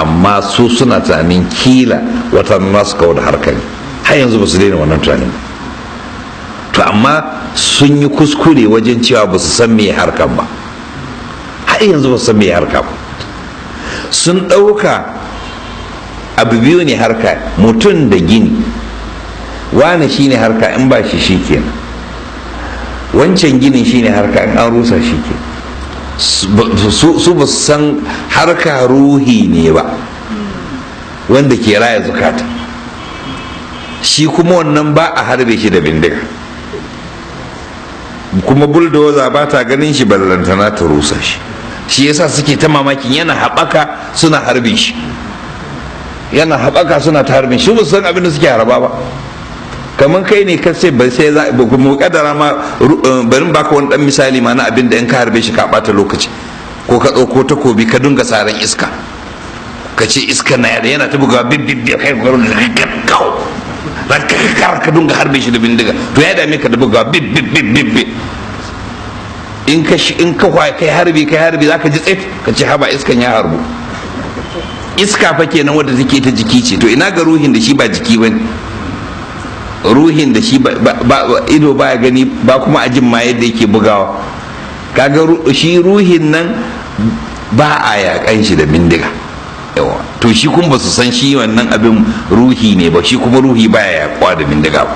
Amma su suna tunanin kila wata na su kawo da harkar, har yanzu ba su daina wannan tunanin ba. To amma sun yi kuskure wajen cewa ba su san me harkar ba, har yanzu ba su san me harka ba. Sun ɗauka abu biyu ne harka, mutum da gini. Wane shine harka, in ba shi shikenan. Wancan ginin shine harka, in an rusa shi ke. Su ba su san harka ruhi ne ba wanda ke raya zukata. Shi kuma wannan ba a harbe shi da bindiga, kuma buldoza ba ta ganin shi ballantana ta rusa shi. Shi yasa suke ta mamakin yana haɓaka suna harbin shi, yana haɓaka suna ta harbin shi. Ba su san abin da suke harba ba. Kamar kai ne ka ce bai sai za mu kaddara ma, bari baka wani dan misali ma na abin da in ka harbe shi ka bata lokaci, ko ka ɗauko takobi ka dinga saran iska, ka ce iska na yada yana ta bugawa bib bib bib, kai ka ka dinga harbe shi da bindiga, to ya dame ka da bugawa bib bib bib bib bib. In ka in ka kai harbi kai harbi zaka ji tsit, ka ce haba iskan ya harbu. Iska fa kenan wanda take ta jiki ce. To ina ga ruhin da shi ba jiki bane, ruhin da shi ba ido ba gani ba, kuma ajin ma yadda yake bugawa. Kaga shi ruhin nan ba a yakan shi da bindiga. Yawa, to shi kuma ba su san shi wannan abin ruhi ne ba, shi kuma ruhi ba ya yakwa da bindiga ba.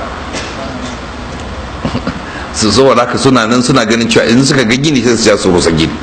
Su saboda haka suna nan suna ganin cewa in suka ga gini sai su ja su rusa gini.